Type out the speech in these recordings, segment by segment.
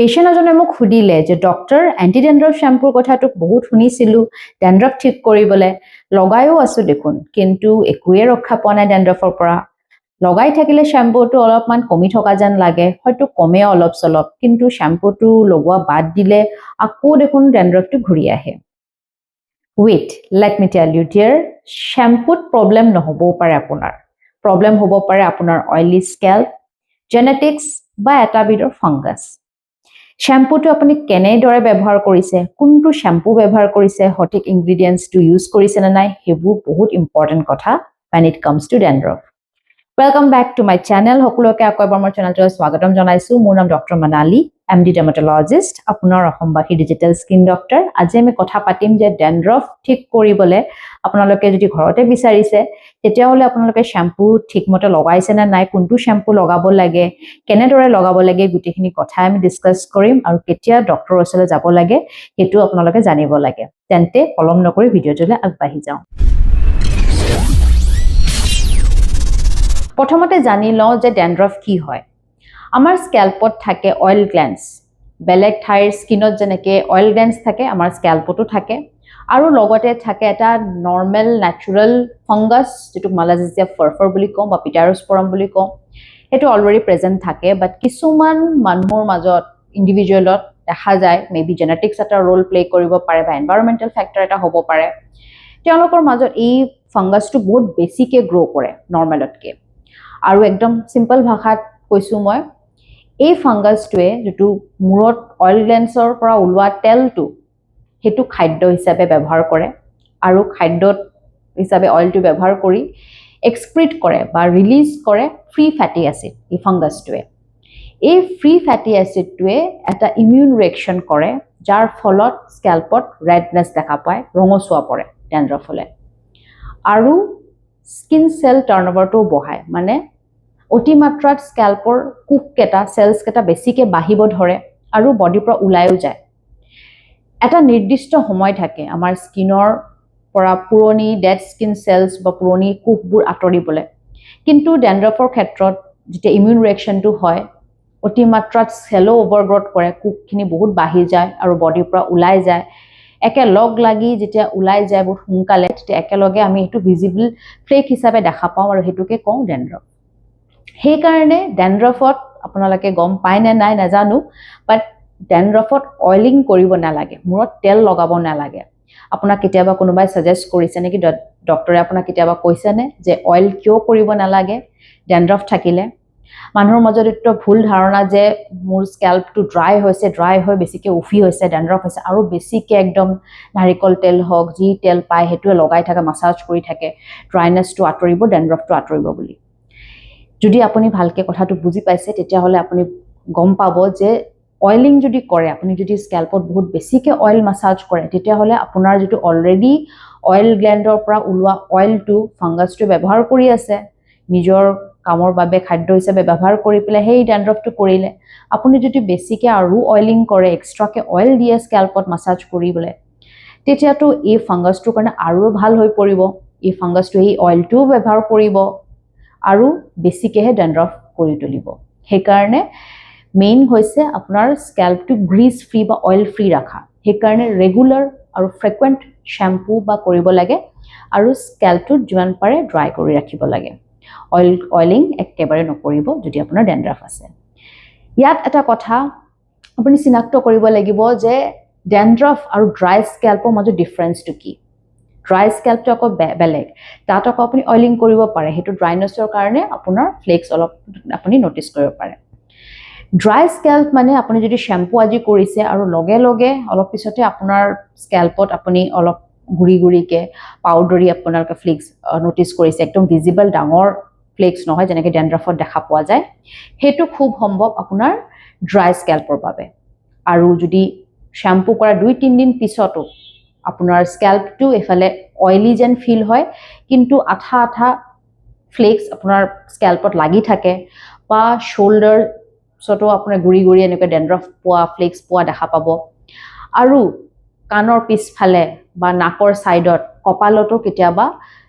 Patient এজনে মোক সুধিলে যে ডক্টৰ, এণ্টি ডেণ্ড্ৰফ শ্বেম্পুৰ কথাটো বহুত শুনিছিলোঁ, ডেণ্ড্ৰফ ঠিক কৰিবলৈ লগায়ো আছোঁ দেখোন, কিন্তু একোৱে ৰক্ষা পোৱা নাই ডেণ্ড্ৰফৰ পৰা। লগাই থাকিলে শ্বেম্পুটো অলপমান কমি থকা যেন লাগে, হয়তো কমে অলপ চলপ, কিন্তু শ্বেম্পুটো লগোৱা বাদ দিলে আকৌ দেখোন ডেণ্ড্ৰফটো ঘূৰি আহে। Wait, let me tell you, dear, শ্বেম্পুত problem নহ'বও পাৰে। আপোনাৰ প্ৰব্লেম হ'ব পাৰে আপোনাৰ অইলি স্কেল্প, জেনেটিক্স বা এটা বিধৰ ফাংগাছ। শ্বেম্পুটো আপুনি কেনেদৰে ব্যৱহাৰ কৰিছে, কোনটো শ্বেম্পু ব্যৱহাৰ কৰিছে, সঠিক ইনগ্ৰিডিয়েণ্টছটো ইউজ কৰিছে নে নাই, সেইবোৰ বহুত ইম্পৰ্টেণ্ট কথা when it comes to dandruff. Welcome back to my channel. সকলোকে আকৌ এবাৰ মোৰ চেনেলটোলৈ স্বাগতম জনাইছোঁ। মোৰ নাম ডক্টৰ মানালী, এমডি ডাৰ্মাটলজিষ্ট, আপোনাৰ অসমবাসী ডিজিটেল স্কিন ডক্টৰ। আজি আমি কথা পাতিম যে ডেণ্ড্ৰফ ঠিক কৰিবলৈ আপোনালোকে যদি ঘৰতে বিচাৰিছে, তেতিয়াহ'লে আপোনালোকে শ্বেম্পু ঠিকমতে লগাইছে নে নাই, কোনটো শ্বেম্পু লগাব লাগে, কেনেদৰে লগাব লাগে, গোটেইখিনি কথাই আমি ডিছকাছ কৰিম আৰু কেতিয়া ডক্টৰৰ ওচৰলৈ যাব লাগে, সেইটো আপোনালোকে জানিব লাগে। তেন্তে পলম নকৰি ভিডিঅ'টোলৈ আগবাঢ়ি যাওঁ। প্ৰথমতে জানি লওঁ যে ডেণ্ড্ৰফ কি হয়। আমাৰ স্কেল্পত থাকে অইল গ্লেন্স। বেলেগ ঠাইৰ স্কিনত যেনেকৈ অইল গ্লেন্স থাকে, আমাৰ স্কেল্পতো থাকে আৰু লগতে থাকে এটা নৰ্মেল নেচাৰেল ফাংগাছ, যিটোক মালাজিজিয়া ফাৰ্ফাৰ বুলি কওঁ বা পিটাৰোস্পৰম বুলি কওঁ। সেইটো অলৰেডি প্ৰেজেণ্ট থাকে, বাট কিছুমান মানুহৰ মাজত, ইণ্ডিভিজুৱেলত দেখা যায়, মে বি জেনেটিক্স এটা ৰোল প্লে কৰিব পাৰে বা এনভাইৰমেণ্টেল ফেক্টৰ এটা হ'ব পাৰে, তেওঁলোকৰ মাজত এই ফাংগাছটো বহুত বেছিকৈ গ্ৰ' কৰে নৰ্মেলতকৈ। আৰু একদম চিম্পল ভাষাত কৈছোঁ মই, এই ফাংগাছটোৱে যিটো মূৰত অইল গ্লেন্সৰ পৰা ওলোৱা তেলটো, সেইটো খাদ্য হিচাপে ব্যৱহাৰ কৰে আৰু খাদ্যত হিচাপে অইলটো ব্যৱহাৰ কৰি এক্সক্ৰিট কৰে বা ৰিলিজ কৰে ফ্ৰী ফেটি এচিড। এই ফাংগাছটোৱে, এই ফ্ৰী ফেটি এচিডটোৱে এটা ইমিউন ৰিয়েকশ্যন কৰে, যাৰ ফলত স্কেল্পত ৰেডনেছ দেখা পায়, ৰঙচুৱা পৰে ডেণ্ড্ৰফ হ'লে আৰু স্কিন চেল টাৰ্ণঅভাৰটোও বঢ়ায়। মানে অতিমাত্ৰাত স্কেল্পৰ কোষকেইটা, চেলছকেইটা বেছিকৈ বাঢ়িব ধৰে আৰু বডিৰ পৰা ওলায়ো যায়। এটা নিৰ্দিষ্ট সময় থাকে আমাৰ স্কিনৰ পৰা পুৰণি ডেড স্কিন চেলছ বা পুৰণি কোষবোৰ আঁতৰিবলৈ, কিন্তু ডেণ্ড্ৰফৰ ক্ষেত্ৰত যেতিয়া ইমিউন ৰিয়েকশ্যনটো হয়, অতিমাত্ৰাত চেলো অভাৰগ্ৰ'থ কৰে, কোষখিনি বহুত বাঢ়ি যায় আৰু বডিৰ পৰা ওলাই যায়। একে লগ লাগি যেতিয়া ওলাই যায় বহুত সোনকালে, তেতিয়া একেলগে আমি সেইটো ভিজিবল ফ্লেক হিচাপে দেখা পাওঁ আৰু সেইটোকে কওঁ ডেণ্ড্ৰফ। সেইকাৰণে ডেণ্ড্ৰফত আপোনালোকে গম পায় নে নাই নাজানো, বাট ডেণ্ড্ৰফত অইলিং কৰিব নালাগে, মূৰত তেল লগাব নালাগে। আপোনাক কেতিয়াবা কোনোবাই ছাজেষ্ট কৰিছে নেকি? ডক্টৰে আপোনাক কেতিয়াবা কৈছেনে যে অইল কিয় কৰিব নালাগে ডেণ্ড্ৰফ থাকিলে? মানুহৰ মাজত এইটো ভুল ধাৰণা যে মোৰ স্কেল্পটো ড্ৰাই হৈছে, ড্ৰাই হৈ বেছিকৈ উফি হৈছে, ডেণ্ড্ৰফ হৈছে আৰু বেছিকৈ একদম নাৰিকল তেল হওক, যি তেল পায় সেইটোৱে লগাই থাকে, মাছাজ কৰি থাকে, ড্ৰাইনেছটো আঁতৰিব, ডেণ্ড্ৰফটো আঁতৰিব বুলি। যদি আপুনি ভালকৈ কথাটো বুজি পাইছে, তেতিয়াহ'লে আপুনি গম পাব যে অইলিং যদি কৰে, আপুনি যদি স্কেল্পত বহুত বেছিকৈ অইল মাছাজ কৰে, তেতিয়াহ'লে আপোনাৰ যিটো অলৰেডি অইল গ্লেণ্ডৰ পৰা ওলোৱা অইলটো ফাংগাছটো ব্যৱহাৰ কৰি আছে নিজৰ কামৰ বাবে, খাদ্য হিচাপে ব্যৱহাৰ কৰি পেলাই সেই ডেণ্ড্ৰফটো কৰিলে, আপুনি যদি বেছিকৈ আৰু অইলিং কৰে, এক্সট্ৰাকৈ অইল দিয়ে স্কেল্পত মাছাজ কৰিবলৈ, তেতিয়াতো এই ফাংগাছটোৰ কাৰণে আৰু ভাল হৈ পৰিব। এই ফাংগাছটো এই অইলটোও ব্যৱহাৰ কৰিব আৰু বেছিকৈহে ডেণ্ড্ৰফ কৰি তুলিব। সেইকাৰণে মেইন হৈছে আপোনাৰ স্কেল্পটো গ্ৰীজ ফ্ৰী বা অইল ফ্ৰী ৰাখা। সেইকাৰণে ৰেগুলাৰ আৰু ফ্ৰিকুৱেণ্ট শ্বেম্পু বা কৰিব লাগে আৰু স্কেল্পটো যিমান পাৰে ড্ৰাই কৰি ৰাখিব লাগে। অইলিং একেবাৰে নকৰিব যদি আপোনাৰ ডেণ্ড্ৰাফ আছে। ইয়াত এটা কথা আপুনি চিনাক্ত কৰিব লাগিব যে ডেণ্ড্ৰফ আৰু ড্ৰাই স্কেল্পৰ মাজত ডিফাৰেঞ্চটো কি। ড্ৰাই স্কেল্পটো আকৌ বেলেগ, তাত আকৌ আপুনি অইলিং কৰিব পাৰে। সেইটো ড্ৰাইনেছৰ কাৰণে আপোনাৰ ফ্লেক্স অলপ আপুনি ন'টিছ কৰিব পাৰে। ড্ৰাই স্কেল্প মানে আপুনি যদি শ্বেম্পু আজি কৰিছে আৰু লগে লগে অলপ পিছতে আপোনাৰ স্কেল্পত আপুনি অলপ গুৰি গুৰিকৈ পাউডাৰী আপোনালোকে ফ্লেক্স ন'টিছ কৰিছে, একদম ভিজিবল ডাঙৰ ফ্লেক্স নহয়, যেনেকৈ ডেণ্ড্ৰফত দেখা পোৱা যায়, সেইটো খুব সম্ভৱ আপোনাৰ ড্ৰাই স্কেল্পৰ বাবে। আৰু যদি শ্বেম্পু কৰা 2-3 দিন পিছতো আপোনাৰ স্কেল্পটো এইফালে অইলি যেন ফিল হয়, কিন্তু আঠা আঠা ফ্লেক্স আপোনাৰ স্কেল্পত লাগি থাকে বা শ্ব'ল্ডাৰ্ছতো আপোনাৰ গুৰি গুৰি এনেকৈ ডেণ্ড্ৰফ পোৱা, ফ্লেক্স পোৱা দেখা পাব আৰু কাণৰ পিছফালে বা নাকৰ ছাইডত, কপালতো কেতিয়াবা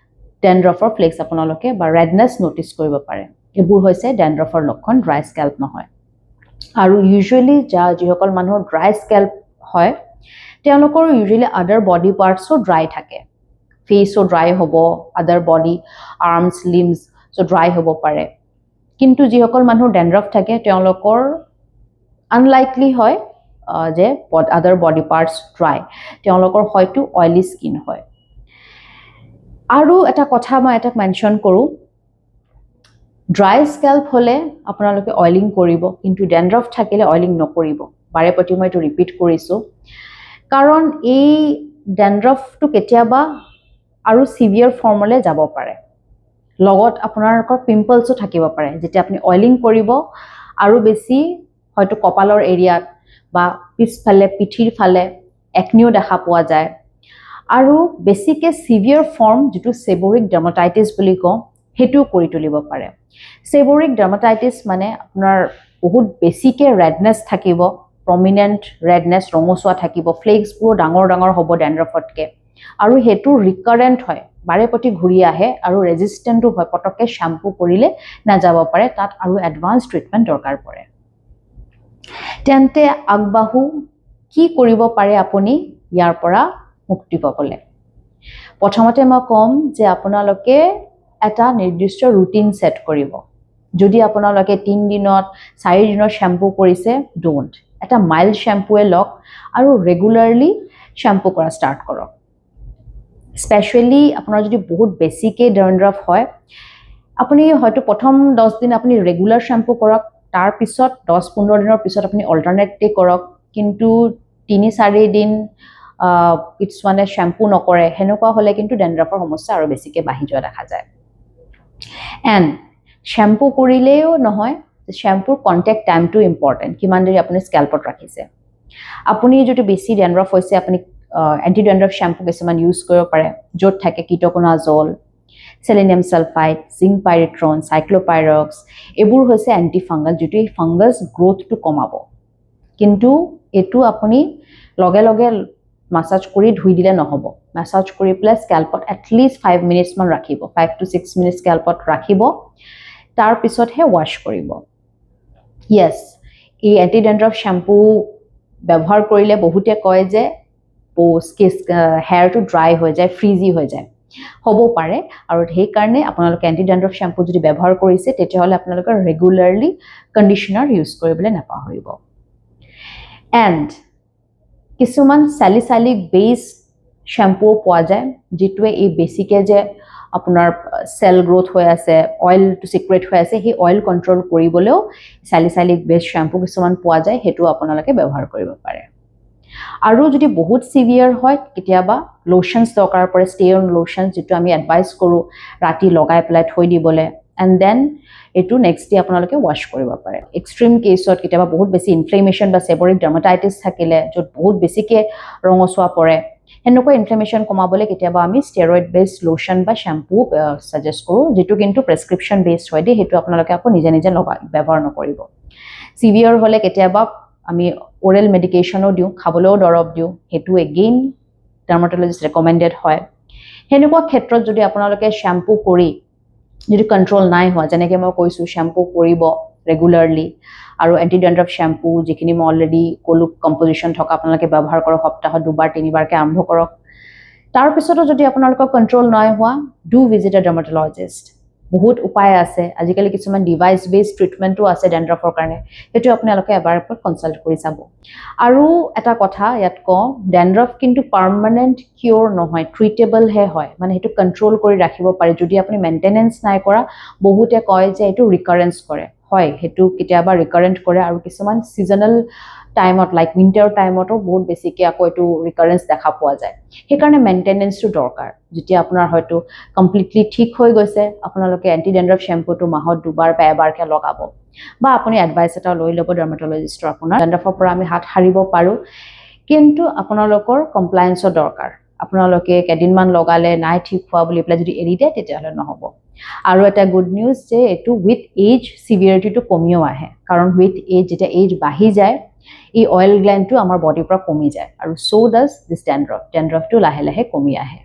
ডেণ্ড্ৰফৰ ফ্লেক্স আপোনালোকে বা ৰেডনেছ ন'টিছ কৰিব পাৰে, এইবোৰ হৈছে ডেণ্ড্ৰফৰ লক্ষণ, ড্ৰাই স্কেল্প নহয়। আৰু ইউজুৱেলি যিসকল মানুহৰ ড্ৰাই স্কেল্প হয়, তেওঁলোকৰ ইউজুৱেলি আদাৰ বডি পাৰ্টছো ড্ৰাই থাকে। ফেচো ড্ৰাই হ'ব, আদাৰ বডি, আৰ্মছ, লিম্বছো ড্ৰাই হ'ব পাৰে। কিন্তু যিসকল মানুহৰ ডেণ্ড্ৰফ থাকে, তেওঁলোকৰ আনলাইকলি হয় যে আদাৰ বডি পাৰ্টছ ড্ৰাই, তেওঁলোকৰ হয়তো অইলি স্কিন হয়। আৰু এটা কথা মই এটাক মেনশ্যন কৰোঁ, ড্ৰাই স্কেল্প হ'লে আপোনালোকে অইলিং কৰিব, কিন্তু ডেণ্ড্ৰফ থাকিলে অইলিং নকৰিব। বাৰে প্ৰতি মই এইটো ৰিপিট কৰিছোঁ, কাৰণ এই ডেণ্ড্ৰফটো কেতিয়াবা আৰু চিভিয়াৰ ফৰ্মলৈ যাব পাৰে। লগত আপোনালোকৰ পিম্পলছো থাকিব পাৰে। যেতিয়া আপুনি অইলিং কৰিব, আৰু বেছি হয়তো কপালৰ এৰিয়াত বা পিছফালে, পিঠিৰ ফালে একনিও দেখা পোৱা যায়। আৰু বেছিকৈ চিভিয়াৰ ফৰ্ম, যিটো চেবৰিক ডাৰ্মাটাইটিছ বুলি কওঁ, সেইটোও কৰি তুলিব পাৰে। চেবৰিক ডাৰ্মাটাইটিছ মানে আপোনাৰ বহুত বেছিকৈ ৰেডনেছ থাকিব, প্ৰমিনেণ্ট ৰেডনেছ, ৰঙচুৱা থাকিব, ফ্লেক্সবোৰো ডাঙৰ ডাঙৰ হ'ব ডেণ্ড্ৰফতকৈ। আৰু সেইটো ৰিকাৰেণ্ট হয়, বাৰে প্ৰতি ঘূৰি আহে আৰু ৰেজিষ্টেণ্টো হয়, পটককৈ শ্বেম্পু কৰিলে নাযাব পাৰে। তাত আৰু এডভান্স ট্ৰিটমেণ্ট দৰকাৰ পৰে। তেন্তে আগবাঢ়ো, কি কৰিব পাৰে আপুনি ইয়াৰ পৰা মুক্তি পাবলৈ? প্ৰথমতে মই ক'ম যে আপোনালোকে এটা নিৰ্দিষ্ট ৰুটিন ছেট কৰিব। যদি আপোনালোকে 3 দিনত, 4 দিনত শ্বেম্পু কৰিছে, don't. এটা মাইল্ড শ্বেম্পুৱে লওক আৰু ৰেগুলাৰলি শ্বেম্পু কৰা ষ্টাৰ্ট কৰক। স্পেচিয়েলি আপোনাৰ যদি বহুত বেছিকৈ ডেণ্ড্ৰফ হয়, আপুনি হয়তো প্ৰথম 10 দিন আপুনি ৰেগুলাৰ শ্বেম্পু কৰক, তাৰপিছত 10-15 দিনৰ পিছত আপুনি অল্টাৰনেট ডে কৰক। কিন্তু 3-4 দিন কিছুমানে শ্বেম্পু নকৰে, সেনেকুৱা হ'লে কিন্তু ডেণ্ড্ৰফৰ সমস্যা আৰু বেছিকৈ বাঢ়ি যোৱা দেখা যায়। এণ্ড শ্বেম্পু কৰিলেও নহয়, শ্বেম্পুৰ কণ্টেক্ট টাইমটো ইম্পৰ্টেণ্ট, কিমান দেৰি আপুনি স্কেল্পত ৰাখিছে। আপুনি যদি বেছি ডেণ্ড্ৰফ হৈছে, আপুনি এণ্টি ডেণ্ড্ৰফ শ্বেম্পু কিছুমান ইউজ কৰিব পাৰে, য'ত থাকে ketoconazole, selenium sulphide, zinc pyrithione, ciclopirox। এইবোৰ হৈছে এণ্টি ফাংগাল, যিটো এই ফাংগাছ গ্ৰ'থটো কমাব। কিন্তু এইটো আপুনি লগে লগে মাছাজ কৰি ধুই দিলে নহ'ব। মাছাজ কৰি পেলাই স্কেল্পত এটলিষ্ট 5 মিনিটছমান ৰাখিব, 5 টু 6 মিনিট স্কেল্পত ৰাখিব, তাৰপিছতহে ৱাছ কৰিব। য়েছ, এই এণ্টি ডেণ্ড্ৰফ শ্বেম্পু ব্যৱহাৰ কৰিলে বহুতে কয় যে হেয়াৰটো ড্ৰাই হৈ যায়, ফ্ৰিজি হৈ যায়। হ'ব পাৰে। আৰু সেইকাৰণে আপোনালোকে এণ্টি ডেণ্ড্ৰফ শ্বেম্পু যদি ব্যৱহাৰ কৰিছে, তেতিয়াহ'লে আপোনালোকে ৰেগুলাৰলি কণ্ডিশ্যনাৰ ইউজ কৰিবলৈ নাপাহৰিব। এণ্ড কিছুমান চেলিচাইলিক বেছ শ্বেম্পুও পোৱা যায়, যিটোৱে এই বেছিকৈ যে আপোনাৰ চেল গ্ৰ'থ হৈ আছে, অইলটো চিক্ৰেট হৈ আছে, সেই অইল কণ্ট্ৰল কৰিবলৈও চেলিচাইলিক বেছ শ্বেম্পু কিছুমান পোৱা যায়, সেইটো আপোনালোকে ব্যৱহাৰ কৰিব পাৰে। আৰু যদি বহুত চিভিয়াৰ হয়, কেতিয়াবা লোশ্যনছ দৰকাৰ পৰে, ষ্টে অন লোশ্যন, যিটো আমি এডভাইচ কৰোঁ ৰাতি লগাই পেলাই থৈ দিবলৈ, এণ্ড then এইটো নেক্সট ডে আপোনালোকে ৱাছ কৰিব পাৰে। এক্সট্ৰিম কেছত কেতিয়াবা বহুত বেছি ইনফ্লেমেশ্যন বা চেবৰিক ডাৰ্মাটাইটিছ থাকিলে, য'ত বহুত বেছিকৈ ৰঙচুৱা পৰে, সেনেকুৱা ইনফ্লেমেশ্যন কমাবলৈ কেতিয়াবা আমি ষ্টেৰইড বেছড লোশ্যন বা শ্বেম্পু ছাজেষ্ট কৰোঁ, যিটো কিন্তু প্ৰেছক্ৰিপশ্যন বেছড হয় দেই। সেইটো আপোনালোকে আকৌ নিজে নিজে লগা ব্যৱহাৰ নকৰিব। চিভিয়াৰ হ'লে কেতিয়াবা আমি অ'ৰেল মেডিকেশ্যনো দিওঁ, খাবলৈও দৰৱ দিওঁ, সেইটো এগেইন ডাৰ্মাটলজিষ্ট ৰেকমেণ্ডেড হয়। সেনেকুৱা ক্ষেত্ৰত যদি আপোনালোকে শ্বেম্পু কৰি যদি কণ্ট্ৰল নাই হোৱা, যেনেকৈ মই কৈছোঁ, শ্বেম্পু কৰিব ৰেগুলাৰলি আৰু এণ্টি ডেণ্ড্ৰফ শ্বেম্পু যিখিনি মই অলৰেডি ক'লোঁ কম্পজিশ্যন থকা, আপোনালোকে ব্যৱহাৰ কৰক, সপ্তাহত দুবাৰ তিনিবাৰকৈ আৰম্ভ কৰক। তাৰপিছতো যদি আপোনালোকৰ কণ্ট্ৰল নাই হোৱা, do visit a dermatologist. বহুত উপায় আছে আজিকালি, কিছুমান ডিভাইচ বেছড ট্ৰিটমেণ্টো আছে ডেণ্ড্ৰফৰ কাৰণে, সেইটো আপোনালোকে এবাৰ কনচাল্ট কৰি চাব। আৰু এটা কথা ইয়াত কওঁ, ডেণ্ড্ৰফ কিন্তু পাৰ্মানেণ্ট কিয়ৰ নহয়, ট্ৰিটেবলহে হয়। মানে সেইটো কণ্ট্ৰল কৰি ৰাখিব পাৰি যদি আপুনি মেইনটেনেঞ্চ নাই কৰা। বহুতে কয় যে এইটো ৰিকাৰেঞ্চ কৰে। হয়, সেইটো কেতিয়াবা ৰিকাৰেণ্ট কৰে আৰু কিছুমান ছিজনেল টাইমত, লাইক উইণ্টাৰ টাইমতো বহুত বেছিকৈ আকৌ এইটো ৰিকাৰেঞ্চ দেখা পোৱা যায়। সেইকাৰণে মেইনটেনেঞ্চটো দৰকাৰ। যেতিয়া আপোনাৰ হয়তো কমপ্লিটলি ঠিক হৈ গৈছে, আপোনালোকে এণ্টি ডেণ্ড্ৰফ শ্বেম্পুটো মাহত দুবাৰ বা এবাৰকৈ লগাব বা আপুনি এডভাইচ এটা লৈ ল'ব ডাৰ্মাটলজিষ্টৰ। আপোনাৰ ডেণ্ড্ৰফৰ পৰা আমি হাত সাৰিব পাৰোঁ, কিন্তু আপোনালোকৰ কমপ্লায়েন্সৰ দৰকাৰ। আপোনালোকে কেইদিনমান লগালে, নাই ঠিক হোৱা বুলি পেলাই যদি এৰি দিয়ে, তেতিয়াহ'লে নহ'ব। আৰু এটা গুড নিউজ যে এইটো উইথ এইজ চিভিয়াৰিটিটো কমিও আহে, কাৰণ উইথ এইজ, যেতিয়া এইজ বাঢ়ি যায়, এই অইল গ্লেণ্ডটো আমাৰ বডিৰ পৰা কমি যায় আৰু চ' ডাজ দিছ ডেণ্ড্ৰফ, ডেণ্ড্ৰফটো লাহে লাহে কমি আহে।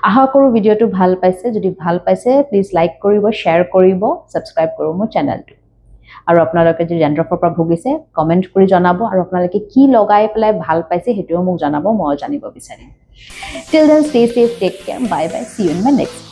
আশা কৰোঁ ভিডিঅ'টো ভাল পাইছে। যদি ভাল পাইছে, প্লিজ লাইক কৰিব, শ্বেয়াৰ কৰিব, ছাবস্ক্ৰাইব কৰিব মোৰ চেনেলটো। আৰু আপোনালোকে যদি ডেণ্ড্ৰফৰ পৰা ভুগিছে, কমেণ্ট কৰি জনাব আৰু আপোনালোকে কি লগাই পেলাই ভাল পাইছে, সেইটোও মোক জনাব, ময়ো জানিব বিচাৰিম। Till then, stay safe, take care, bye bye, see you in my next.